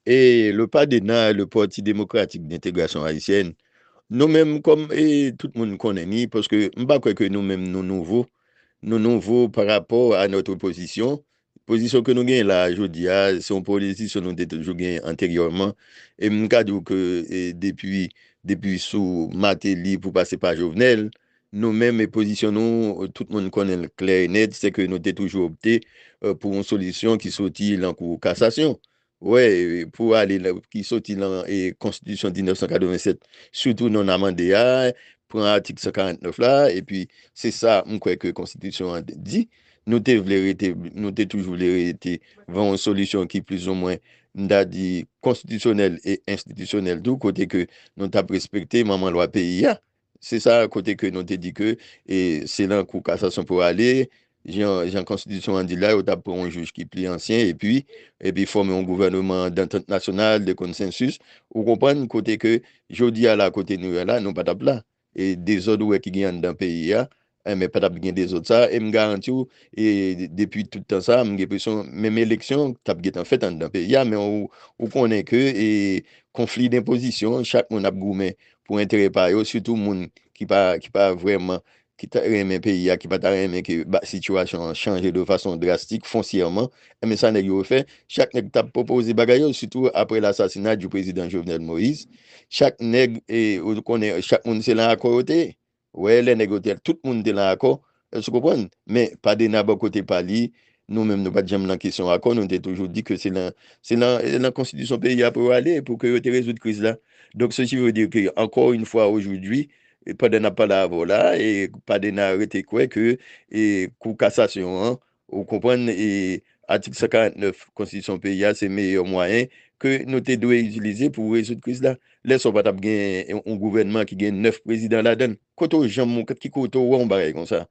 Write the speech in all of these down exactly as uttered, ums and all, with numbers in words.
E le PADENA, le Parti Démocratique d'Intégration Haïtienne, nou menm kòm e tout moun konnen ni, paske m pa kwè ke nou menm nou nouvo. Nou nouvo pa rapò a notre position. Pozisyon ke nou gen la jodi a, se yon pozisyon nou te toujou gen anteryèman. E m ka di w ke e, depi, depi sou Martelly pou pase pa Jovenel, nou menm e pozisyon nou, tout moun konnen l klè e nèt, se ke nou te toujou opte e, pou yon solisyon ki soti lan kou kasasyon. Wè, pou ale la, ki soti lan e, konstitisyon diznèf san katrevennsèt, sitou non amande a, pran atik san karant nèf la, epi se sa m kwè ke konstitisyon an di. Nou te vle rete, nou te toujou vle rete van yon solisyon ki plizoumwen, m ta di, konstitisyonèl e enstitisyonèl tou, kote ke nou t ap respekte manman lwa peyi a. Se sa kote ke nou te di ke e, se lan kou kasasyon pou ale, jan, jan konstitisyon an di la, yo t ap pran yon jij ki pli ansyen, epi, epi fòme yon gouvènman dantant nasyonal, de konsensis. Ou konprann kote ke jodi a la, kote nou ye la, nou pa t ap la. E dezòd ou wè ki gen anndan peyi a, enben, pa t ap gen dezòd sa, e m garanti w, e depi tout tan sa, m gen enpresyon, menm eleksyon t ap gentan fèt anndan peyi a, men ou, ou konnen ke e, konfli de pozisyon, chak moun ap goumen pou enterè pa yo, sitou moun ki pa, ki pa vrèman, ki ta renmen peyi a, ki pa ta renmen ke ba, sitiyasyon an chanje de fason drastik, fonsyèman, enben sa nèg yo fè, chak nèg t ap pwopoze bagay yo, sitou apre lasasina du président Jovenel Moïse, chak nèg, e, ou konnen, chak moun se lan akò yo te ye. Wè, lè nèg yo te, tout moun te lan akò, èske w konprann? Men, PADENA bò kote pa li, nou menm nou pa t janm lan kesyon akò, nou te toujou di ke se lan, se lan, se lan konstitisyon peyi a pou yo ale, pou ke yo te rezoud kriz la. Donc, ceci veut dire que, encore une fois aujourd'hui, e pandan n ap pale avè w la, e PADENA rete kwè ke e, kou kasasyon an, ou konprann, e atik san karant nèf konstitisyon peyi a, se meyè mwayen ke nou te dwe itilize pou rezoud kriz la. Lè sa w pa t ap gen yon gouvènman ki gen nèf prezidan ladan l. Kote w janm, ki kote w wè yon bagay konsa?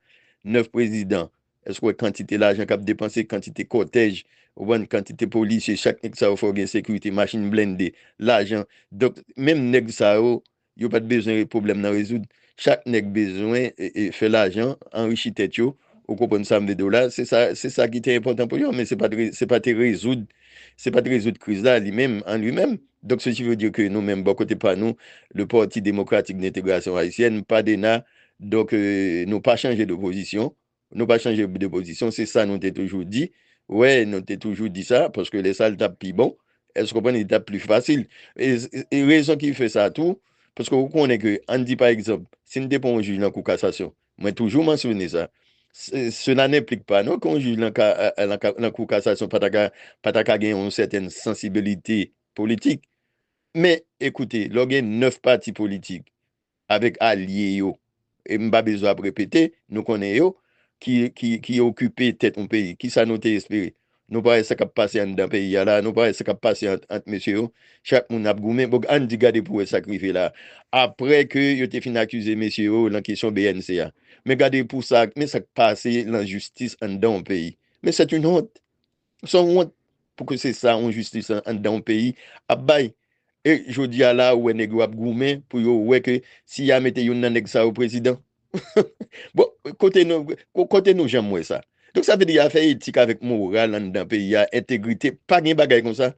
Nèf prezidan. Èske w wè kantite lajan k ap depanse, kantite kòtèj, ou konprann, kantite polisye, chak nèg sa yo fò gen sekirite, machin blende, lajan. Donk, menm nèg sa yo, yo pa t bezwen pwoblèm nan rezoud. Chak nèg bezwen e, e, fè lajan, anrichi tèt yo. Ou konprann sa m vle di w la? Se sa, se sa ki te enpòtan pou yo, men se pa t re- se pa te rezoud, se pa te rezoud kriz la li menm, an li menm. Donk, ceci veut dire que nou menm, bò kote pa nou, le Parti Démocratique d'Intégration Haïtienne, PADENA, donk, e, nou pa chanje de pozisyon. Nou pa chanje de pozisyon, se sa nou te toujou di. Wè, nou te toujou di sa, paske lè sa, li t ap pi bon. Èske w konprann? Li t ap pli fasil. E, e rezon ki fè sa tou, paske ou konnen ke, ann di pa egzanp, si n te pran yon jij nan kou kasasyon, mwen toujou mansyone sa, se- cela n'implique pas non ke yon jij nan, ka, lan, ka- lan kou kasasyon pa ta ka, pa ta ka gen yon sètèn sansibilite politik. Men, ekoute, lè w gen nèf pati politik, avèk alye yo, e m pa bezwen ap repete, nou konnen yo, ki, ki, ki okipe tèt yon peyi. Kisa nou te espere? Nou pa wè sa k ap pase anndan peyi a la, nou pa wè sa k ap pase ant, ant mesye yo. Chak moun ap goumen. Bon, ann di gade pou wè sa k rive la. Apre ke yo te fin akize mesye yo lan kesyon B N C a. Men gade pou sa, men sa k pase lan jistis anndan yon peyi. Men c'est une honte. Se yon wont pou ke se sa yon jistis an- anndan yon peyi ap bay. E jodi a la, ou wè nèg yo ap goumen pou yo wè ke si y a mete youn nan nèg sa yo prezidan. Bon, kote nou, ko- kote nou janm wè sa? Donk, sa vle di afè etik avèk moral anndan peyi a, entegrite, pa gen bagay konsa.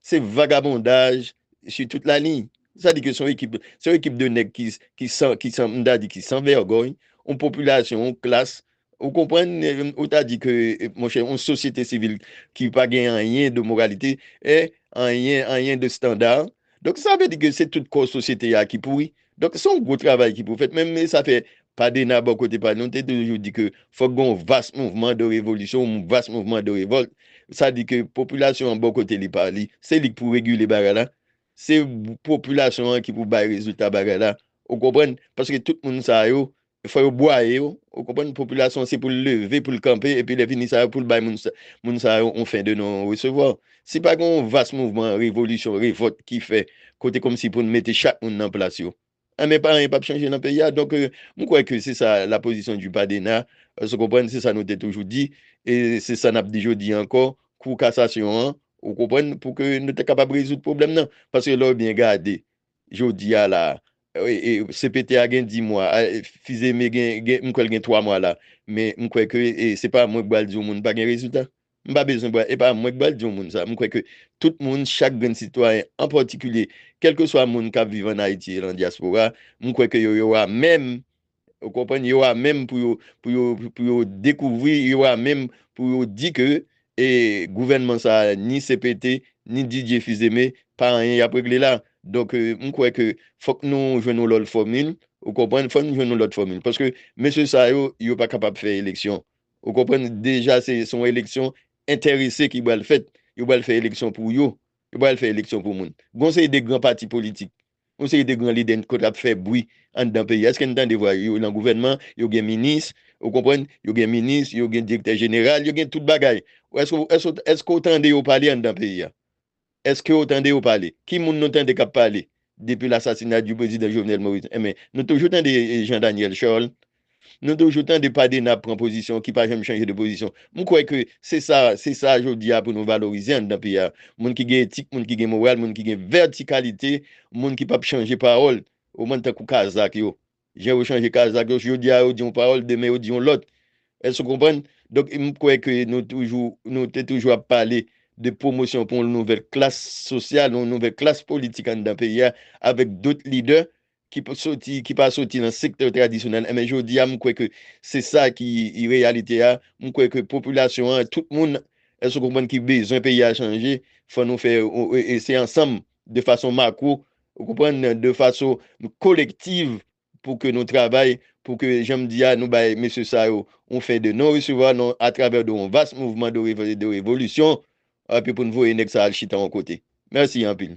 Se vagabondaj sur toute la ligne. Sa di ke se yon ekip, se yon ekip de nèg ki, ki san, ki san, m ta di ki san vègòy, yon popilasyon, yon klas, ou konprann, e, ou ta di ke, e, monchè, yon sosyete sivil ki pa gen anyen de moralite, e, anyen, anyen de standard. Donk, sa vle di ke se tout kò sosyete a ki pouri. Donk, se yon gwo travay ki pou fèt. Menm sa fè PADENA bò kote pa nou, te toujou di ke fòk gen yon vas mouvman de revolisyon, yon vas mouvman de revòlt. Sa di ke popilasyon an bò kote li pa li, se li ki pou regile bagay la. Se popilasyon an ki pou bay rezilta bagay la. Ou konprann? Paske tout moun sa yo, fò yo bwaye yo. Ou konprann? Popilasyon se pou l leve, pou l kanpe, epi lè fini sa yo, pou l bay moun sa, moun sa yo yon fen de non resevwa. Si pa gen yon vas mouvman revolisyon, revòt ki fè, kote kòmsi pou n mete chak moun nan plas yo, enben, pa anyen p ap chanje nan peyi a. Donk, e, m kwè ke se sa la position du PADENA, e, ou konprann, se sa nou te toujou di, e se sa n ap di jodi a ankò, kou kasasyon an, ou konprann, pou ke nou te kapab rezoud pwoblèm nan. Paske lè w byen gade, jodi a la, e, e, C P T a gen dis mwa, a, e, Fils-Aimé gen, gen, m kwè l gen twa mwa la, men m kwè ke, e, se pa mwen k pral di yon moun pa gen rezilta. M pa bezwen bral, e pa mwen k bral di yon moun sa. M kwè ke tout moun, chak grenn sitwayen, an patikilye, kèlkeswa moun k ap viv ann Ayiti e nan dyaspora, m kwè ke yo, yo a menm, ou konprann, yo a menm pou yo, pou yo, pou yo dekouvri, yo a menm pou yo di ke e gouvènman sa a, ni C P T, ni Didier Fils-Aimé, pa anyen y ap regle la. Donk, e, m kwè ke fòk nou jwenn yon lòt fòmil, ou konprann, fòk nou jwenn yon lòt fòmil. Paske mesye sa yo, yo pa kapab fè eleksyon. Ou konprann, deja se, se yon eleksyon enterese ki pral fèt. Yo pral fè eleksyon pou yo. Yo pral fè eleksyon pou moun. Gon seri de gran pati politik, yon seri de gran lidè k ap fè bri anndan peyi a. Èske n tande vwa yo? Yo nan gouvènman, yo gen minis, ou konprann? Yo gen minis, yo gen direktè jeneral, yo gen tout bagay. Èske, èske, èske w tande yo pale anndan peyi a? Èske w tande yo pale? Ki moun nou tande k ap pale depi lasasina di prezidan Jovenel Moïse? Enben, nou toujou tande, e, Jean Daniel Charles. Nou toujou tande Padena pran pozisyon, ki pa janm chanje de pozisyon. M kwè ke se sa, se sa jodi a pou nou valorize anndan peyi a. Moun ki gen etik, moun ki gen moral, moun ki gen vètikalite, moun ki p ap chanje pawòl. Ou konprann, tankou kazak yo. Jan yo chanje kazak yo, jodi a yo di yon pawòl, demen yo di yon lòt. Èske w konprann? Donk, m kwè ke nou toujou, nou te toujou ap pale de pwomosyon pou yon nouvèl klas sosyal, yon nouvèl klas politik anndan peyi a, avèk dòt lidè ki pa soti, ki pa soti nan sektè tradisyonèl. Enben, jodi a, m kwè ke se sa ki reyalite a. M kwè ke popilasyon an, tout moun, èske w konprann, ki bezwen peyi a chanje, fò nou fè, e, e, e se ansanm, de fason makwo, ou konprann, de fason kolektiv, pou ke nou travay, pou ke, jan m di a, nou bay mesye sa yo yon fen de non resevwa non, atravè de yon vas mouvman de, revo- de revolisyon, epi pou n voye nèg sa al chita yon kote. Mèsi anpil.